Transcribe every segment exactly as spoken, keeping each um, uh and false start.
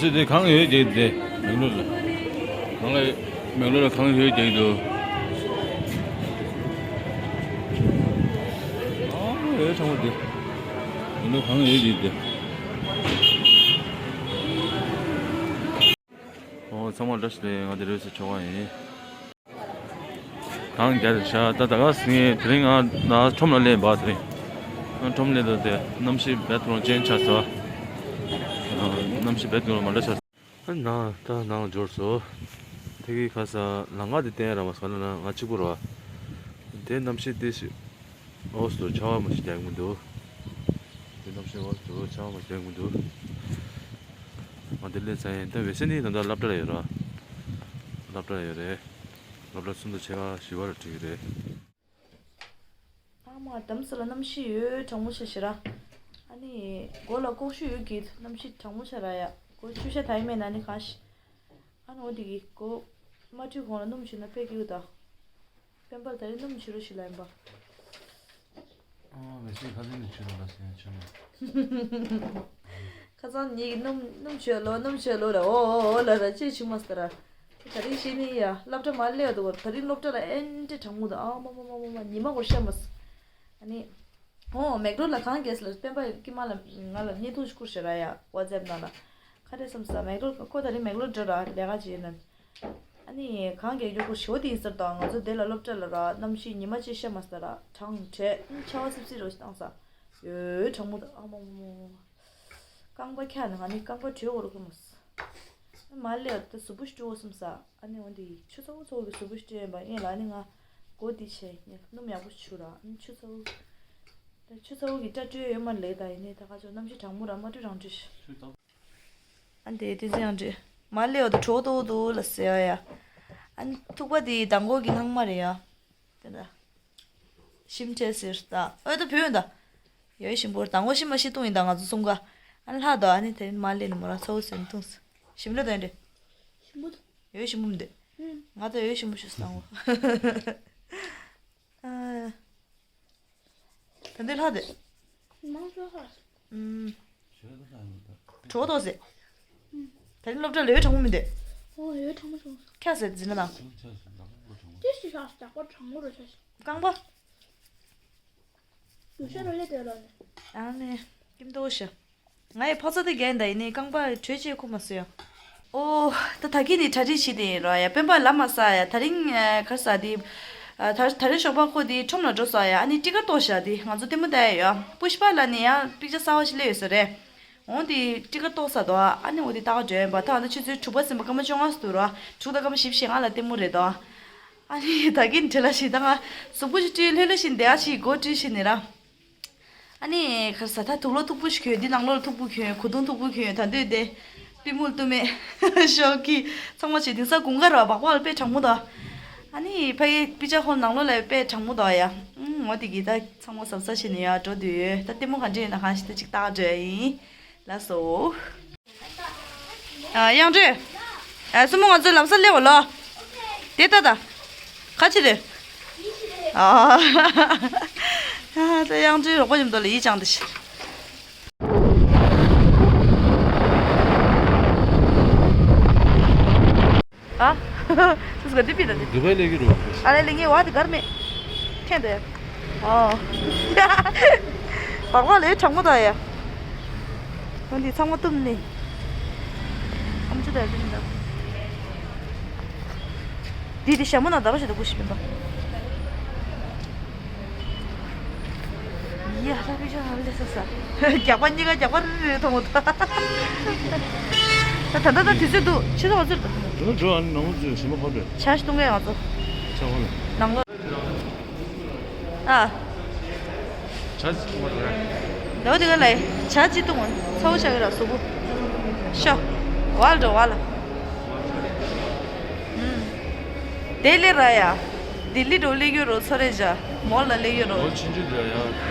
སུ་དེ་གང་ཡོད་ཀྱི་དེ་མེག་ལོར་ལ། གང་ལ་མེག་ལོར་ལ་གང་ཡོད་ཀྱི་འདུག་ཨ་ཡོད་ཚང་མ་དེ། མེག་ལོར་གང་ཡོད་ཀྱི་དེ། ཨོ་ཚང་མ་བཀྲ་ཤིས་བདེ་ལེགས། ང་དེ་རེས་སུ་ཆོག་ག་ཡིན། གང་རྒྱལ་ཤ་ད་ད་ག་སེ་དེ་རིང་ང་ན་ཁྲོམ་ལ་སླེབས་པ་དེ་རིང་། ང་ཁྲོམ་སླེབས་དུས་དེ་གནམ་གཤིས་རྦད་དེ་ཅན་ཆགས་སོང་། གནམ་གཤིས་རྦད་དེ་མ་འདྲ་ཆགས་སོང་། ཨ་ནང་ད་ནང་འབྱོར་སོང་། དེ་གི་ཁ་ས་ལམ་ཁ་དེ་བསྟན་ར་མ་སོང་ན་ང་གཅིག་པུ་ར། དེ་གནམ་གཤིས་དེ་ཞིག་འོ་སོ་ཆར་པ་མ་ཞིག་རྒྱག་གི་མི་འདུག་དེ་གནམ་གཤིས་འོ་སོ་ཆར་པ་མ་རྒྱག་གི་མི་འདུག་ང་དེ་སླེབས་ཚར་ཡིན། ད་འོད་ཟེར་ནི་ད་ལྟ་སློབ་གྲྭ་ལ་ཡོད་ར། སློབ་གྲྭ་ལ་ཡོད་རེད། སློབ་གྲྭ་གསུམ་དང་ཕྱེད་ཀ་བཞི་པ་ལ་འགྲིག་གི་རེད། ཨ་མ་དམ་སུ་ལ་གནམ་གཤིས་ཡོད་གྲང་མོ་ཆ་ཞེ་ར། ཨ་ནི་མགོ་ལ་ལྐོག་ཤུ་ཡོད་ཀྱི་གནམ་གཤིས་གྲང་མོ་ཆ་ར་ཡ། མགོ་ཆུ་ཤ་ད་ཡི་མེད་ན་ནི་གང་ཤི། ཨ་ནི་འོ་དེ་གི་མགོ་མ་བཀྲུས་གོང་ལ་སྣུམ་བྱུགས་ན་དཔེ་སྐྱིད་གོ་ད། དཔོན་པོ་ད་རེས་སྣུམ་བྱུགས་རོགས་ཞུ་ལ་ཡིན་པ། ཨ་མེ་སི་ཁ་ཚན་ནས་བྱུགས་རོགས་ལ་ཟེར་ཡང་བྱུགས་མེད། ཁ་སང་ཉིད་ཀྱིས་སྣུམ་སྣུམ་བྱུགས་ལོ་སྣུམ་བྱུགས་ལོ་ལ་ཨོ་ཨོ་ཨོ་ལ་ར་ཅེས་བྱུགས་མ་སྟེ་ར། ད་རིང་ཤེས་ནི་ཡ་སློབ་གྲྭ་མ་སླེབས་འདུག་ད་རིང་སློབ་གྲྭ་ལ་ཨེ་འདྲ་གྲང་མོ་འདུག་ཨ་མ་མ་མ་མ་མ་ཉི་མ་འགོར་ཤ་མ་སོང་། ཨ་ནི། ཨོ་མེག་ལོར་ལ་གང་རྒྱས་ལ་སྤེན་པ་ཀྱི་མ་ལ་ང་ལ་བརྙན་ཐུང་ཞིག་བསྐུར་ཤག་ར་ཡ་ཝ་ཙེབ་ནང་ལ། ག་རེ་བསམ་ས་མེག་ལོར་ཁོ་ད་རིང་མེག་ལོར་འགྲོ་ར་ལས་ཀ་བྱེད་ནས། ཨ་ནི་གང་གས་མགྱོགས་པོ་ཞོ་དེ་ཡིན་ཟེར་དང་ང་ཚོ་དེ་ལ་སློབ་གྲྭ་ལ་ར་གནམ་གཤིས་ཉི་མ་གཅིག་ཤ་མ་ཟ་ར་གྲང་དྲེད་ཆར་པ་སིབ་སིབ་རོ་ཞིག་བཏང་ས། ཡོད་གྲང་མོ་དང་ཨ་མ་མ་མ་མ། རྐང་པ་འཁྱག་ནས་ང་ནི་རྐང་པ་དྲོད་འོར་གི་མོ། མ་སླེབས་ད་གཟུགས་པོ་ཞིག་བཀྲུ་འོ་བསམ་ས། ཨ་ནི་འོ་འདི་ཆུ་ཚ་བོ་ཚ་བོ་གི་གཟུགས་པོ་ཞིག་བཀྲུས་ཡིན་པ་ཡིན་ལ་ནི་ང་མགོ་འདི་བྱས་ནས་སྣུམ་ཡག་པོ་ཞིག་བྱུགས་ར་ཨ་ནི་ཆུ་ཚ་བོ། ད་ཆུ་ཚ་བོ་གི་སྐྲ་བཀྲུས་ཡོད་མ་ལེ་ད་ཡིན་ནི་ད་ག་ཚོད་གནམ་གཤིས་གྲང་མོ་ར་མ་བཀྲུས་རང་བཀྲུས་ཤིག་ཨ་འདི་དེ་ཚེ་ཡང་འདྲི། མ་སླེབས་འོ་ད་གྲོགས་ཏོ་ཏོ་ལ་ཟེར་ཡ། ཨ་ནི་ཐུག་པ་དེ་མདང་དགོང་གི་ལྷག་མ་རེད་ཡ། དེ་འདྲ། ཞིམ་ཁྲེལ་ཟེར་ད། ཨོ་ད་བུད་ཡོང་ད། ཡོད་ཞིམ་པོ་མདང་དགོང་ཤི་མ་ཤི་བཏུང་ཡིན་ད་ང་ཚོ་གསུམ་ཀ་ཨ་ནི་ལྷག་ད་ཨ་ནི་དེ་རིང་མ་སླེབས་ནི་མོ་རང་ཚ་བོ་ཟེར་ནི་བཏུང་ཟེར། ཞིམ་ལོས་ད་ཡིན་རེད། ཞིམ་པོ་འདུག་ཡོད་ཞིམ་པོ་མི་འདུག་ཨུམ། ང་ད་ཡོད་ཞིམ་པོ་ཞུ་ཟེར་མདང་དགོང་། ཨ། ད་འདི་ལྷག་དེ། མང་ཤོས་ལྷག་ཨུམ། གྲོགས་ཏོ་ཟེར། ཨུམ། ད་རིང་སློབ་གྲྭ་ལོས་གྲང་མོ་མི་འདུག་ཨོ་ཡོད་གྲང་མོ་བྱུང་། ཁ་ཟེར་འཛིན་ན་ན། ཏི་ཤི་ཤ་ཞག་པ་གྲང་མོ་རུ་ཆ་ཤི། རྐང་པ། རྒྱུ་ཤ་རོ་ལེ་དེ་ལོ་ནི། ཨ་ནི། ཀིམ་ཏོ་ཤ། ང་ཡི་ཕོ་ཚོད་དེ་རྒྱན་ད་ཡིན་ནི་རྐང་པ་དྲོད་ཆེ་ཁུ་མ་སོ་ཡ། ཨོ། ད་ད་གིན་ནི་གྲ་སྒྲིག་བྱེད་དེ་ཡིན་རོ་ཡ་སྤེན་པ་ལ་མ་ས་ཡ་ད་རིང་ཨ་གར་ས་དེ། ཨ་ད་ད་རིང་ཞོགས་པ་ཁོ་དེ་ཁྲོམ་ལ་འགྲོ་ས་ཡ་ཨ་ནི་ཊི་ཀར་ཏོག་ཤ་དེ་ང་ཚོ་ལྟད་མོ་ལྟ་ཡ་ཡོད་པུཤ་པ་ལ་ནི་ཡ་པིག་ཅར་གསར་བ་ཞིག་སླེབས་ཡོད་ས་རེད། འོང་དེ་ཊི་ཀར་ཏོག་ས་དོ་ཨ་ནི་འོ་དེ་ལྟ་ག་འགྲོ་ཡིན་པ་ད་ང་ཚོ་ཆུ་ཚོད་དྲུག་པ་ཟིན་པ་སྐར་མ་བཅོ་ལྔ་སུ་འདུག་རོ་དྲུག་དང་སྐར་མ་བཞི་བཅུ་ཞེ་ལྔ་ལ་ལྟད་མོ་རེད་དོ། ཨ་ནི་ད་གིན་དྲི་ལ་ཞིག་ད་ང་གཟུགས་པོ་ཞིག་བཀྲུས་ལྷོད་ལྷོད་ཞིག་འདེགས་ཞིག་མགོ་བཀྲུས་ཞིག་ནི་ར། ཨ་ནི་ཁར་ས་ད་དུག་ལོག་མཐུག་པོ་ཞིག་གྱོན་འདི་ནང་ལོགས་ལ་མཐུག་པོ་གྱོན་གོས་ཐུང་མཐུག་པོ་གྱོན་ད་འདོད་དེ། གཏི་མུག་གཏི་མེད་ཤོག་གི་ཚང་མ་བྱེད་དེང་སང་དགུན་ཁ་ར་བག་བག་ལ་དཔེ་གྲང་མོ་ད། ཨ་ནི་ཕ་གི་པི་ཅ་ཧོལ་ནང་ལོགས་ལ་དཔེ་གྲང་མོ་ད་ཡ། ཨུམ་ངོ་དེ་གི་ད་ཚང་མ་གཟབ་གཟབ་བྱེད་ནི་ཡ་འགྲོ་འདོད་ཡོད་ད་ལྟད་མོ་ག་འདྲ་ཡིན་ན་གང་ཞིག་ད་ཅིག་ལྟ་འགྲོ་ཡ་ཡིན། ལགས་སོ། ཨ་དབྱངས་སྒྲོན། ཨ་སྲུ་མོ་ང་ཚོའི་ལམ་སང་སླེབས་འོ་ལོ། དེ་ལྟ་ད། ཁ་ཆེ་རེད། ཨ་ད་དབྱངས་སྒྲོན་རོགས་པ་མཉམ་དུ་ལ་ཡིད་ཅང་དེ་ཤི། ཨ། སུ་ག་འདི་པི་ད་དེ། དུ་བའི་ལས་ཀྱི་རོ། ཨ་ལས་ལས་ངའི་བ་དེ་གར་མེད། ཁྱེད་དེ། ཨོ། བག་བག་ལས་གྲང་མོ་དང་ཡ། ཁོང་འདི་ཚང་མ་བཏུམ་ནི། ཨམ་ཅོག་དང་ཡ་ད། འདི་འདི་ཞྭ་མོ་ནང་ད་རོ་ཞིག་ཏུ་ཀུ་ཤི་པིན་པ། ཡ་ཧ་པི་ཤ་ཧ་ལེ་ས་ས། རྒྱག་པ་གཉིས་ཀ་རྒྱག་པ་རེ་རེ་མཐོང་མོ་ད། ད་ད་ད་དུས་ཚོད་འདུག་ཕྱི་ཚོད་ག་ཚོད་རེད། འགྲོ་འགྲོ་ཨ་ནི་ནང་ཚོད་ཞིམ་པོ་ཕབ་རེད། ཇ་ཞིག་བཏུང་གས་ང་ཚོ། ཇ་ཧོ་ལ། ནང་ལོགས། ཨ། ཇ་ཅི་མ་རེད། ལོ་དེ་ག་ལ་ཇ་ཅི་བཏུང་ཚ་བོ་ཆགས་ཀྱི་ར་གཟུགས་པོ། ཤོ། ཝལ་འགྲོ་ཝལ། ཨུམ། དེ་ལས་ར་ཡ། ལྡི་ལི་འགྲོ་ལས་ཡོད་རོ་ཚོ་རེ་ཇ། མོལ་ལ་ལས་ཡོད་རོ། མོལ་ཆུང་ཆུང་དེ་ཡ།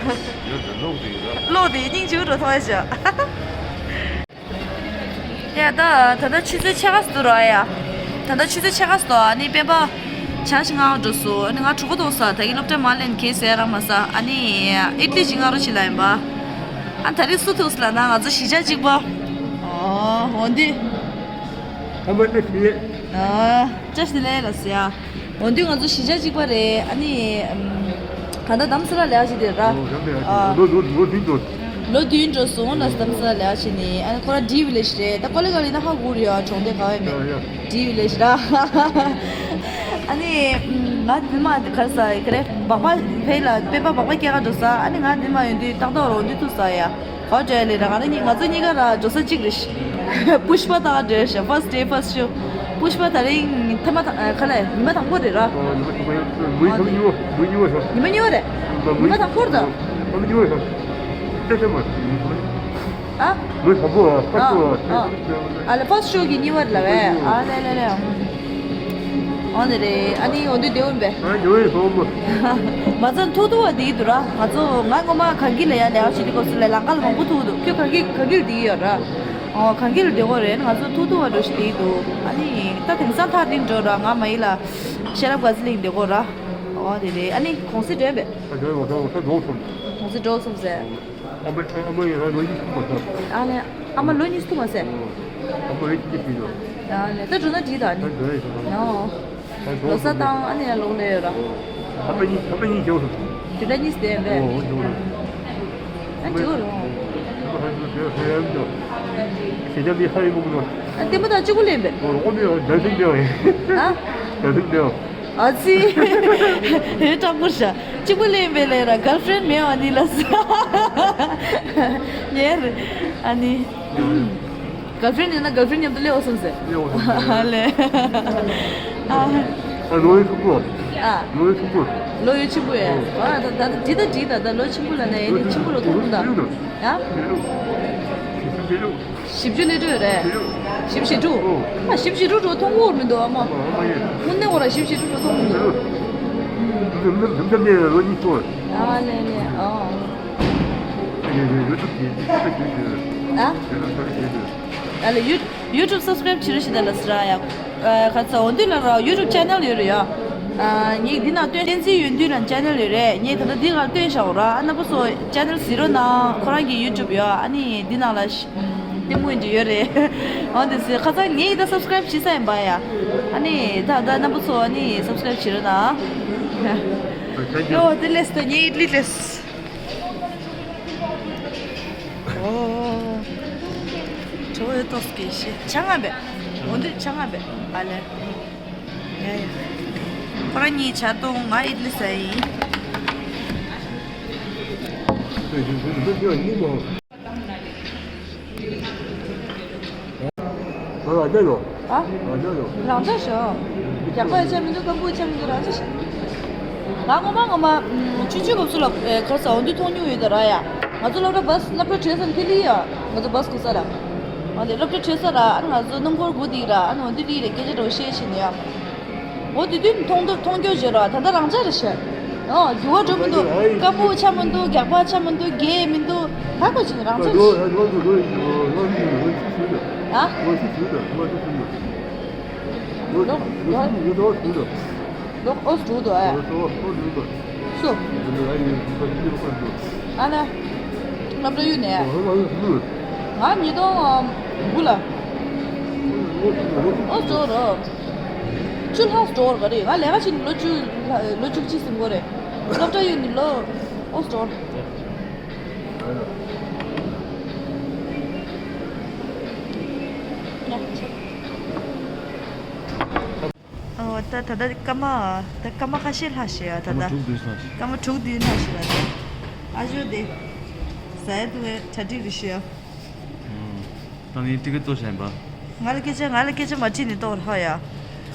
ཡོད་དེ་ལོག་དེ་ཡོད་ར། ལོག་དེ་སྙིང་རྗེ་རོ་ཐོག་ཡ་ཇ། ཡ་ད་ད་ལྟ་ཆུ་ཚོད་ཕྱེད་ཀ་ཙམ་འདུག་ར་ཡ། ད་ལྟ་ཆུ་ཚོད་ཕྱེད་ཀ་ཙམ་འདུག་ཨ་ནི་སྤེན་པ་ཇ་ཞིག་མངགས་འགྲོ་སོང་། ཨ་ནི་ང་གྲོད་ཁོག་ལྟོགས་ས། ད་གིན་སློབ་གྲྭ་མ་སླེབས་ནས་གས་ཟས་རག་མ་ས། ཨ་ནི་ཨིད་ལི་ཅིག་མངགས་རོགས་བྱེད་ལབ་ཡིན་པ། ཨ་ད་རེས་སུ་ཐུག་སོང་ལབ་ན་ང་ཚོ་གཞིས་ཆགས་གཅིག་པ། ཨོ་འོ་འདི། ཨ་མ་ལགས་ཀྱི། ཨ། བཀྲ་ཤིས་བདེ་ལེགས་ལགས་སོ་ཡ། འོ་འདུག་ང་ཚོ་གཞིས་ཆགས་གཅིག་པ་རེད། ཨ་ནི་ཨམ། ད་ལྟ་རྡ་རམ་ས་ལ་ལས་ཀ་བྱེད་དེ་ར། ཨོ་རྡ་རམ་ས་ལ་ལས་ཀ་བྱེད། ཨ། ལོ་ལོ་ལོ་བདུན་འགྲོ། ལོ་བདུན་འགྲོ་སོང་ལགས། རྡ་རམ་ས་ལ་ལས་ཀ་བྱེད་ནི། ཨ་ནི་ཁོ་ར་ཌི་ཝི་ལེཇ་རེད། ད་ཀོ་ལི་ག་ལི་ན་ཧ་གོ་རེད་ཡ། གྲོང་སྡེ་ག་བ་ཡིན་མིན། ཡ་ཡ། ཌི་ཝི་ལེཇ་ར། ཨ་ནི་ང་འདི་མ་ག་རེ་ཟ་ག་རེ་སྦག་སྦག་ཕེ་ལ་པེ་པ་སྦག་སྦག་སྐྱེལ་ག་འགྲོ་ས། ཨ་ནི་ང་འདི་མ་ཡོང་དུས་ཏག་ཏག་རོ་འདི་ཐུག་ས་ཡ། ག་བ་འགྲོ་ཡ་ལེ་ར། ང་ནི་ང་ཚོ་གཉིས་ཀ་ར་འགྲོ་ས་གཅིག་རེད་ཤག་པུཤ་པ་ལྟ་ག་འགྲོ་ཡ་ཤག first day first show། པུཤ་པ་ད་རིང་ཐེངས་མ་དང་ག་ལེ་ཉི་མ་དང་པོ་རེད་ར། ཨ་ཉི་མ་དང་པོ་ཡིན། ཉི་མ་གཉིས་པ། ཉི་མ་གཉིས་པ་ཤག་ཉི་མ་གཉིས་པ་རེད། ཉི་མ་དང་པོ་རེད་ད། ཉི་མ་གཉིས་པ་ཤག་ཆ་ཆ་མ། ཨ། ལོ་དང་པོ་ཨ། ཕར་ཚུར་ཨ། ཨ་ལེ་ཕར་ཚུར་གྱི་གཉིས་པ་རེད་ལ་བས། ཨ་ལེ་ལེ་ལེ། ཨ་ནི་རེད། ཨ་ནི་འོ་འདི་བདེ་འོན་པས། ཨ་འདི་འོན་སོང་མོ། མ་ཚད་ཐུག་ཐུག་བ་བསྡད་འདུག་ར། ང་ཚོ་ང་ངོ་མ་གངས་སྐྱིད་ལ་ཡ་ལས་ཀ་བྱེད་དུས་སྐབས་སུ་ལས་ལམ་ཁ་ལ་མང་པོ་ཐུག་འདུག་ཁྱོད་གངས་སྐྱིད་གངས་སྐྱིད་བསྡད་ཡོད་ར། ཨོ་གངས་སྐྱིད་ལ་བསྡད་ཡོད་རེད། ང་ཚོ་ཐུག་ཐུག་བ་འགྲོ་ཞིག་བསྡད་འདུག་ཨ་ནི་ད་དེང་སང་ཐག་རིང་འགྲོ་ར། ང་མ་ཡིན་ལ་ཤེས་རབ་དགའ་ཚལ་ལ་བསྡད་ཡོད་ར། ཨོ་དེ་རེད། ཨ་ནི་གུང་སེང་འགྲོ་ཡིན་པས། ཨ་འགྲོ་ཡིན། ང་ཚོ་ང་ཚོ་འགྲོ་སོང་། གུང་སེང་འགྲོ་སོང་ཟེར། ཨ་མ་ཨ་མ་ཡིན་ན་ལོ་གཉིས་ཐུག་མ་སོང་། ཨ་ནི་ཨ་མ་ལོ་གཉིས་ཐུག་མ་སོང་། ཨ་མ་ལོ་གཉིས་ཐུག་མ་སོང་། ཨ་ནི་ད་འགྲོ་ན་འགྲིག་ད་ནི། ད་འགྲོ་ཡིན་སོང་། ཨོ། ད་འགྲོ་ལོ་གསར་སོང་། བཏང་ཨ་ནི་ཡར་ལོག་ལས་ཡོད་ར། ཨ་མ་གཉིས་ཨ་མ་གཉིས་འགྲོ་སོང་། དེ་འདྲ་གཉིས་བསྡད་པས། ཨོ་འགྲོ་སོང་། ཨ་འགྲིག་གོ་རོ། ཨ་མ་ཧ་ཅང་ཧ་ཡང་འགྲོ། ཞེ་ཅང་མི་ཧ་ཡང་མོ་གོ། ཨ་ལྟད་མོ་ད་གཅིག་པུ་ལེན་པས། ཨོ་ཨོ་མི་ཨ་ཌན་སིང་འགྲོ། ཨ། ཌན་སིང་འགྲོ། ཨ་ཙི། ཧེ་དྲག་པོ་ཤ། གཅིག་པུ་ལེན་པའི་ལས་ར་གརལ་ཕྲེན་མེད་པ་ནི་ལ་ས། ཉེར། ཨ་ནི། གརལ་ཕྲེན་ཡོད་ན་གརལ་ཕྲེན་མཉམ་དུ་སླེབས་འོ་སོང་ཟེར། སླེབས་འོ་སོང་ཟེར། ཨ་ལེ། ཨ། ཨ་ལོ་ཡི་ཕྲུ་གུ། ཨ། ལོ་ཡི་ཕྲུ་གུ། ལོ་ཡི་ཕྲུ་གུ་ཡ། ཨ་ད་ད་ད་འགྲིག་ད་འགྲིག་ད་ད་ལོ་ཕྲུ་གུ་ལ་ནས་ཡིན་ནི་ཕྲུ་གུ་ལ་ཐོག་ཐུག་ད། ཡ། བཞི་བཅུ་ལས་སྤྲོད་རེད། བཞི་བཅུ་ཞེ་དྲུག་ཨ་བཞི་བཅུ་ཞེ་དྲུག་འགྲོ་མཐོང་གི་མི་འདུག་ཨ་མ། དངོས་གནས་ཁོ་ར་བཞི་བཅུ་ཞེ་དྲུག་འགྲོ་མཐོང་གི་མི་འདུག་ཨ་ལེ་ལེ་ཨ། ཨ་ལེ་ཡུ་ཡུ་ཊུབ་སབ་སི་ཀྲེབ་བྱེད་རོགས་ཞེས་དང་ལ་སི་ར་ཡ། ཁ་ཚ་འོ་འདུས་ལ་ར་ཡུ་ཊུབ་ཆེ་ནལ་ཡོད་རེད་ཡ། ངས་འདི་ནང་སྟོན་བསྟན་འཛིན་ཡོན་འདུས་ལ་ཆེ་ནལ་ཡོད་རེད། ངས་ད་ལྟ་འདི་གར་སྟོན་བཞག་འོ་ར། ཨ་ན་པོ་སོ་ཆེ་ནལ་ཟེར་རོགས་གནང་། ཁོ་རང་གི་ཡུ་ཊུབ་ཡོད། ཨ་ནི་འདི་ནང་ལ་ཤ། ལྟད་མོ་ཡིན་གྱི་ཡོད་རེད། འོ་འདི་ཟེར་ཁ་ཚ་ངས་ཡི་ད་སབ་སི་ཀྲེབ་བྱེད་ས་ཡིན་པ་ཡ། ཨ་ནི་ད་ད་ན་པོ་སོ་ཨ་ནི་སབ་སི་ཀྲེབ་བྱེད་རོགས་གནང་། ཡོ་དེ་ལེས་ད་ངས་ཨི་ཏི་ལི་ལེས། ཨོ། ཁྲོ་བོའི་ཏོག་སྐད་ཤེས་ཆ་ང་བས། འོ་འདི་ཆ་ང་བས། ཨ་ལེ། ཡ་ཡ། ཁོ་རང་གཉིས་ཆ་གཏོང་ང་ཨི་ཏི་ལི་ཟ་ཡིན། ང་ལ་རྒྱ་ཡོད། ཨ། ང་ལ་རྒྱ་ཡོད། རང་འཇགས་ཤོག་རྒྱག་པ་ཡི་ཆ་མི་འདུག་སྐམ་པོའི་ཆ་མི་འདུག་རང་འཇགས་ཤོག་ང་ངོ་མ་ངོ་མ་ཆུང་ཆུང་སྐབས་སུ་ལ་གར་ས་འོ་འདི་མཐོང་མྱོང་ཡོད་ད་ར་ཡ། ང་ཚོ་སློབ་གྲྭ་བ་སི་སློབ་གྲྭ་གྲོལ་ས་ཁེ་ལི་ཡ། ང་ཚོ་བ་སི་སྒུག་ས་ར། ཨ་ནི་སློབ་གྲྭ་གྲོལ་ས་ར་ཨ་ནི་ང་ཚོ་སྣུམ་འཁོར་སྒུག་དེ་ར་ཨ་ནི་འོ་འདི་ལི་རེ་སྐད་ཆ་འདྲ་བོ་བཤད་ཤེས་ནི་ཡ། འོ་དེ་དུས་མཐོང་དུ་མཐོང་རྒྱུ་བརྗོད་ར་ད་ལྟ་རང་འཇགས་རེད་ཤག་ཨོ་ཡུ་བ་འགྲོ་མི་འདུག་སྐམ་པོ་ཆ་མི་འདུག་རྒྱག་པ་ཆ་མི་འདུག་རྒས་མི་འདུག་ཧ་གོ་ཆེ་ནི་རང་འཇགས་རེད་ཤག་ཨ། ལོག་ལོག་ལོག་ཨོ་སུ་འགྲོ་འདུག་ཨ། སུ། ཨ་ན། སློབ་གྲྭ་གཡུག་ནས། ང་ཉིས་སྟོང་དགུ་ལ། ཨོ་སུ་འགྲོ་རོགས། བཅུ་ལྷག་འགྲོ་བར་ག་རེ་ང་ལས་ཀ་བྱེད་ནས་ལོ་བཅུ་ལོ་བཅུ་གཅིག་ཟིན་གོ་རེད། སློབ་གྲྭ་གཡུག་ནས་ལོ། ཨོ་སུ་འགྲོ། ཨོ་ད་ད་ལྟ་སྐར་མ་ད་སྐར་མ་ཁ་ཤས་ལྷག་ཤག་ཡ་ད་ལྟ། སྐར་མ་དྲུག་བདུན་ལྷག་ཤག་སྐར་མ་དྲུག་བདུན་ལྷག་ཤག་ཡ་ད། ཨ་ཇོ་དེ། ཟ་ཡ་འཐུང་ཡ་གྲ་སྒྲིག་རེད་ཤག་ཡ། ད་ནི་ཊི་ཀེ་ཊི་ཏོག་བྱས་པ། ང་ལ་སྐད་ཆ་ང་ལ་སྐད་ཆ་མ་དྲིས་ནས་ཏོག་ཧ་ཡ།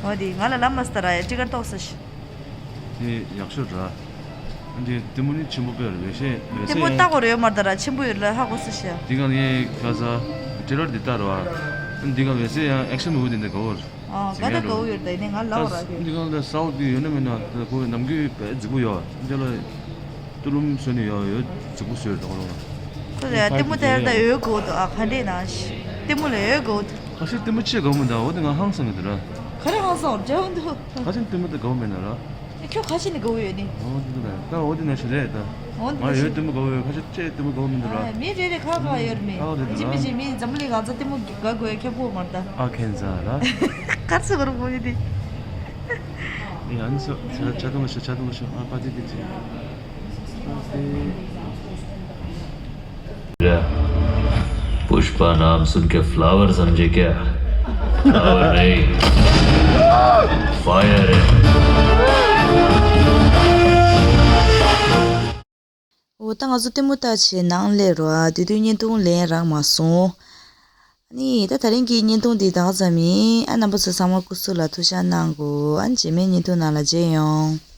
འོ་དེ་ང་ལ་ལབ་མ་སྟ་ར་ཡ་ཊི་ཀེ་ཊི་ཏོག་ས་ཤག་དེ་ཡག་ཤོས་ར། འདི་ལྟད་མོ་ནི་ཆེན་པོ་དཔེ་རེད་ཤེས་འོད་ལྟད་མོ་ཟེར་ལྟ་ཡང་། གོ་རེ་ཡོད་མ་རེད་ད་ར་ཆེན་པོ་ཡོད་ལ་ཧ་གོ་ས་ཤག་ཡ། འདི་ག་ངས་ཁ་ས་ཊེ་ལར་འདི་ལྟ་ར་བ། འདི་ག་འོད་ཟེར་ཡང་ཨེག་ཤན་མུ་བི་འདི་འདྲ་གོ་ར། ཨ་ག་ད་ག་བོ་ཡོད་ད་ཡིན་ནའི་ང་ལབ་ར་གི། འདི་ག་ལ་སའུ་ཐི་ཡོད་ན་མེད་ན་ད་ཁོ་ནམ་རྒྱུན་དཔེ་རྫིག་པོ་ཡོད་འདི་ལ། ཏུ་རུམ་སོ་ནི་ཡོད་ཡོད་རྫིག་པོ་སོས་ད་གོ་ར། ཁོ་ལ་ཡ་ལྟད་མོ་དེར་ད་འོད་གོ་འདུག་ཨ་ག་འདྲས་ན་ཤི་ལྟད་མོ་ལ་འོད་གོ་འདུག་ཁ་ཤས་ལྟད་མོ་ཆེ་དགའ་མོ་འདུག་འོ་དེ་ང་ཧང་སང་གི་འདུག་ར། ག་རེ་ཧང་སང་འོ་རྒྱག་འདུག་ཁ་ཤས་ལྟད་མོ་དེ་དགའ་མོ་མེད་ན་ར། ཁྱོད་ཁ་ཤས་ནི་དགའ་བོ་ཡོད་ནི། འོ་དེ་འདྲ་ད་འོ་དེ་ནང་བཞིན་རེད་ད། འོ་དེ་ང་ནང་ཡོད་བཞིན། ལྟད་མོ་དགའ་བོ་ཡོད། ཁ་ཤས་ཅེས་ལྟད་མོ་དགའ་བོ་མི་འདུག་ར། ཨ་མི་རེ་རེ་ཁ་ཁ་ཡོད་རེད་མི། ཁ་ཁ་རེད་ཁ་ཅིག་མི་ཅིག་མི་འཛམ་བུ་གླིང་གང་ཚ་ལྟད་མོ་དགའ་དགོས་ཁྱབ་པོ་མར་ད། ཨ་ཁན་ཚ་ར། ཁར་ཚ་གོར་བོ་ཡོད་དེ། ཡང་ནི་སོ་ཆ་ཆ་དུང་ལ་ཤོ་ཆ་དུང་ལ་ཤོ། ཨ་པ་ཏི་ཏི་ཏི། पुष्पा नाम सुन के फ्लावर समझे क्या? फ्लावर नहीं, फायर है। འོ་ད་ང་ཚོ་ལྟད་མོ་ལྟ་བྱས་ནང་སླེབས་རོགས། ཨ་དེ་དུས་བརྙན་ཐུང་ལེན་རག་མ་སོང་། ཨ་ནི་ད་དེ་རིང་གི་བརྙན་ཐུང་འདི་ད་ག་ཙམ་ཡིན། ཨ་རྣམ་པ་ཚོ་ཚང་མ་སྐུ་གཟུགས་ལ་ཐུགས་ཞག་གནང་དགོས། ཨ་ནི་རྗེས་མའི་བརྙན་ཐུང་ནང་ལ་མཇལ་ཡོང་།